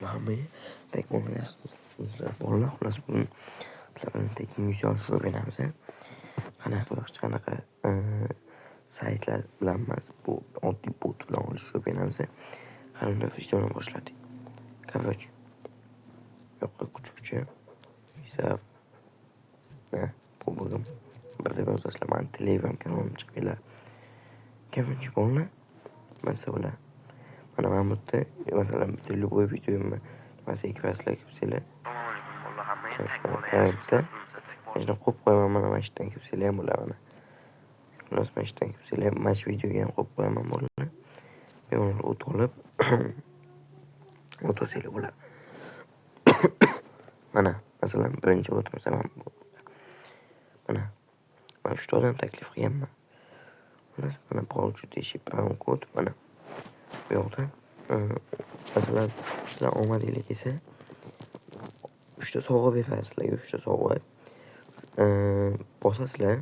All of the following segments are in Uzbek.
Hammaga tak bolalar, bolalar xullas bugun sizlar bilan tekin yuz olishni o'rganamiz. Qanaqa qilib hech qanaqa saytlar bilan emas, bu oddiy bot bilan olishni o'rganamiz. Qani unda videoni boshladik. Короче, yo'qqa kuchukcha hisob. Bu bugun bir deb yozasizlar, mani Telegram kanalim chiqib keladi. Короче, bolalar, masalan, mana bu yerda masalan bitta любой videomni nimasiga kirasizlar, kirsanglar. Assalomu alaykum bolalar, hammaga tak bola Tarafda yaxshimisizlar? Tak bola. Mana shuni qo'yib qo'yaman, mana shu yerdan kirsanglar ham bo'ladi mana. Xullas, mana shu yerdan kirsanglar ham, mana shu videoga ham qo'yib qo'yaman bolalar. Bemalol o't olib o'tasanglar bo'ladi. Mana, masalan, birinchi o'tmasa mana bu. Mana, mana 3 ta odam taklif qilganman. Xullas, mana получить промокод mana bu yoqda masalan, sizlar omadinglar kelsa 3 ta sovg'a beradi sizlarga, 3 ta sovg'a. Bosasizlar,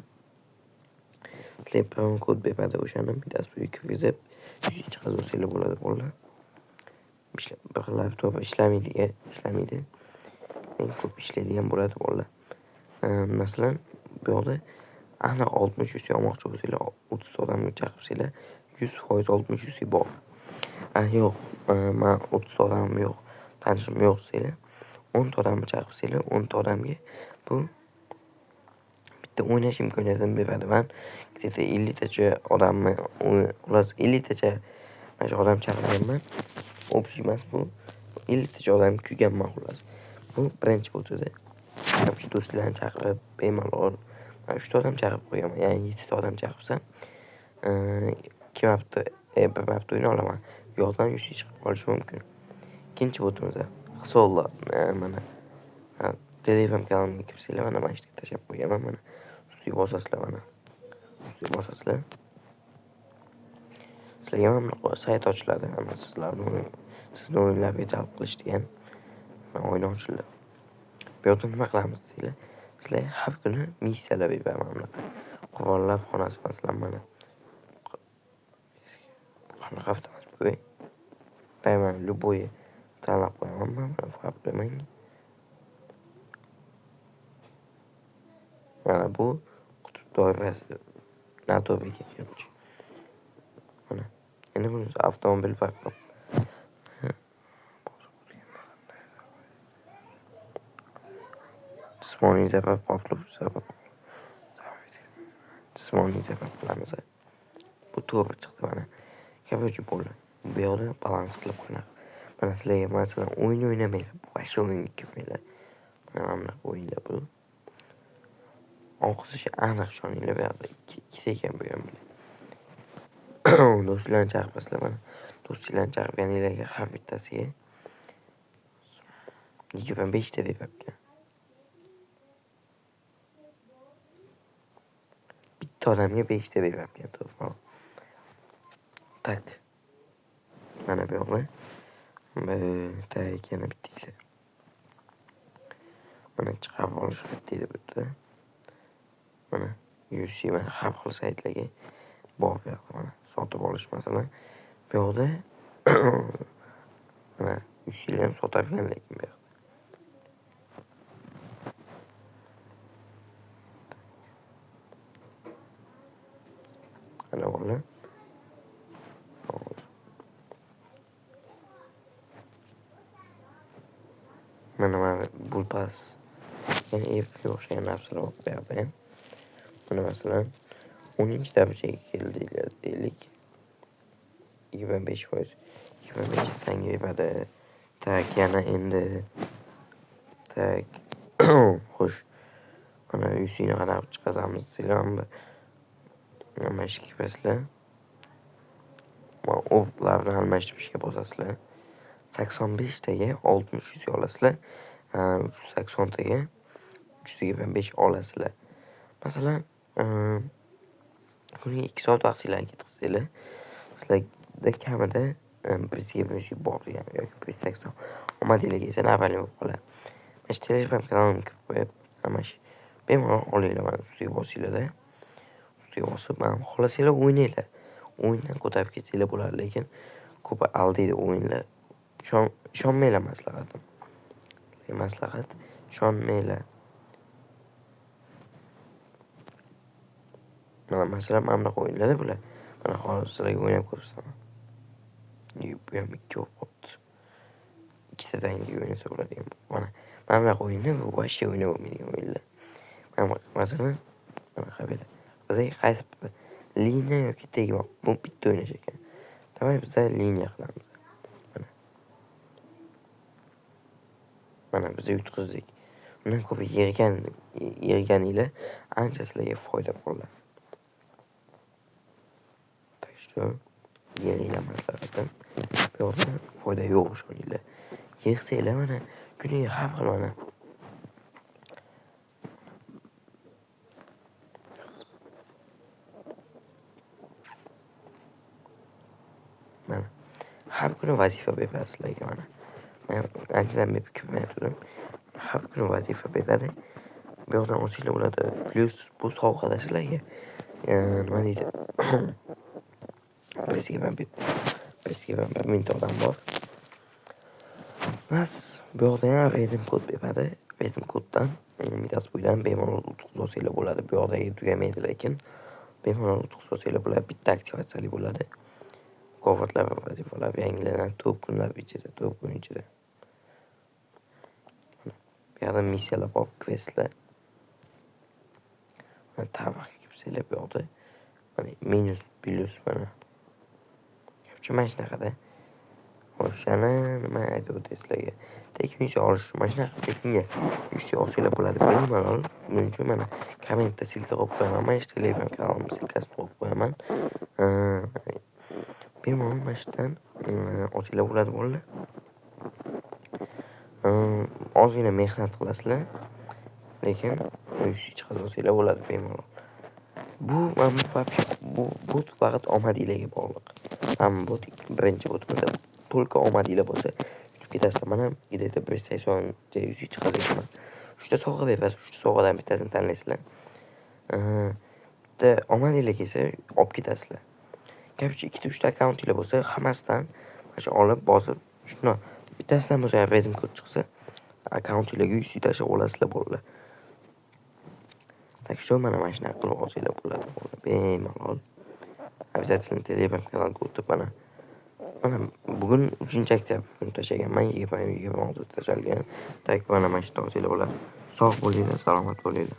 sizlarga promokod beradi, o'shani bittasi kirgizib chiqazib olsanglar bo'ladi bolalar. Bir laptop ishlamaydi. Eng ko'p ishlaydigan bo'ladi bolalar. Masalan, bu yoqda aniq 60 UC olmoqchi bo'lsanglar, 30 ta odamni chaqirsanglar, 100% 60 UC bor. Yo'q, man 30 ta odamim yo'q, tanishim yo'q desanglar, 10 ta odamni chaqirsanglar, 10 ta odamga bu bitta o'ynash imkoniyatini beradi. Man где-то 50 tacha odamni, xullas 50 tacha mana shu odam chaqirganman. Общий emas bu. 50 tacha odam kuyganman xullas. Bu birinchi bot edi. Shu do'stlarni chaqirib bemalol man 3 ta odam chaqirib qo'yaman. Ya'ni 7 ta odam chaqirsam, 2 marta, 1 marta o'yna olaman. Bu yoqdan 100 chiqib qolishi mumkin. Ikkinchi botimiz Hisolla, mana Telegram kanalimga kirsanglar, mana shu yerga tashlab qo'yaman mana. Ustiga bosasizlar mana. Ustiga bosasizlar. Sizlarga mana bunaqa sayt ochiladi. Mana sizlarni sizni o'yinlarga jalb qilish degan o'yin ochildi. Bu yoqda nima qilamiz desanglar, sizlarga har kuni missiyalar beraman bunaqa. Qurbonlar xonasi masalan mana. Qanaqa avtomat bu? Mana любой tanlab qo'yaman man, mana farq qo'ymang. Mana bu qutb doirasi noto'g'ri ekan, короче. Mana endi buni avtomobil farqi. Jismoniy zarar portlovchi sabab. Jismoniy zarar qilamiz. Bu to'g'ri chiqdi mana. Короче, bo'ldi. Bu yoqda balans qilib qanaqa. Mana sizlarga masalan o'yin o'ynamanglar, вообще o'yinga kirmanglar. Mana bunaqa o'yinlar bu. Oqsishi aniq ishoninglar bu yoqda ikkita ekan bu ham. Do'stlarni chaqirasizlar mana. Do'stlarni chaqirganinglarga har bittasiga 25 ta beribdi. Bitta odamga 5 ta beribdi to'g'ri. Tak. Mana bu yoqda. Tak, yana bitta. Mana chiqarib olish deydi bu yerda. Mana UC mana har xil saytlarga bor bu yoqda mana sotib olish masalan. Bu yoqda mana UC'lar ham sotar ekan lekin bu yoqda. Mana bolalar. Mana Bullpass yana appga o'xshagan narsalar bor bu yoqda ham. Mana masalan 10 darajaga keldi deylik. 25%, 25 tanga beradi. Tak, yana endi tak xo'sh. Mana UC'ni qanaqa chiqazamiz desanglar, mana shu kirasizlar. Va o'qlarni almashtirishga bosasizlar. 85 taga 60 UC olasizlar. 380 taga 325 olasizlar. Masalan, kuniga 2 soat vaqtinglarni ketkazsanglar, sizlarda kamida 120 UC bor degani yoki 180 omadinglar kelsa нормально bo'lib qoladi. Mana shu Telegram kanalimga kirib qo'yib, mana shu bemalol olinglar, mana ustiga bosinglar-da. Ustiga bosib, mana xohlasanglar o'ynanglar. O'yindan ko'tarib ketsanglar bo'ladi, lekin ko'pi aldaydi o'yinlar. Ishonmanglar maslahatim. Maslahat, ishonmanglar. Mana masalan, mana bunaqa o'yinlarda bular. Mana hozir sizlarga o'ynab ko'rsataman. Bu ham 2 bo'lib qolibdi. Ikkita dangi o'ynasa bo'ladigan. Mana bunaqa o'yinda bu вообще o'ynab bo'lmaydigan o'yinlar. Mana masalan, mana qaranglar. Bizga qaysi liniya yoki tegma bu bitta o'ynash ekan. Давай biz liniya qilamiz. Mana. Mana biz yutqizdik. Undan ko'p yig'ganinglar ancha sizlarga foyda bo'ladi. Так что yig'inglar maslahatim. Bu yoqda foyda yo'q, ishoninglar. Yig'sanglar mana kuniga har xil mana. Mana har kuni vazifa beradi sizlarga mana. Men anchadan beri kirmay turdim. Har kuni vazifa beradi. Bu yoqdan olsanglar bo'ladi. Plyus bu sovg'ada sizlarga nima deydi? Birisiga bir mingta odam bor. Bas, bu yoqda ham redim kod beradi. Redim koddan Midas bo'yidan bemalol o'tkazib olsanglar bo'ladi. Bu yoqdagi tugamaydi, lekin bemalol o'tkazib olsanglar bo'ladi. Bitta aktivatsiyali bo'ladi. Mukofotlar va vazifalar yangilanadi 4 kunlar ichida, 4 kun ichida. Bu yoqda missiyalar bor, questlar. Mana tarixga kirsanglar bu yoqda mana minus, plyus mana. Короче, mana shunaqada. Xo'sh, yana nima aytib o'tay sizlarga? Tekin uysa olish, mana shunaqa tekinga uysa olsanglar bo'ladi bemalol. Buning uchun mana kommentda ссылка qo'yib qo'yaman. Mana shu Telegram kanalimning ссылкасini qo'yib qo'yaman. Bemalol mana shu yerdan olsanglar bo'ladi bolalar. Ozgina mehnat qilasizlar, lekin uysi chiqarib olsanglar bo'ladi bemalol. Bu mana bu вообще bu bot faqat omadinglarga bog'liq. Hamma bot birinchi botimizda только omadinglar bo'lsa yutib ketasizlar. Mana где-то 180 ta yuz chiqarganman. 3 ta sovg'a beradi. 3 ta sovg'adan bittasini tanlaysizlar. Bitta omadinglar kelsa olib ketasizlar. Короче, 2 ta 3 ta akkauntinglar bo'lsa, hammasidan mana shu olib bosib, shuni bittasidan bo'lsa ham redim kod chiqsa, akkauntinglarga 100 tashlab olasizlar bolalar. Так что mana shunaqa qilib olsanglar bo'ladi bolalar bemalol. Обязательно Telegram kanalga o'tib mana bugun 3-oktyabr kuni tashlaganman, 20-26 tashalgan. Так mana shu yerda olsanglar bo'ladi. Sog' bo'linglar, salomat bo'linglar.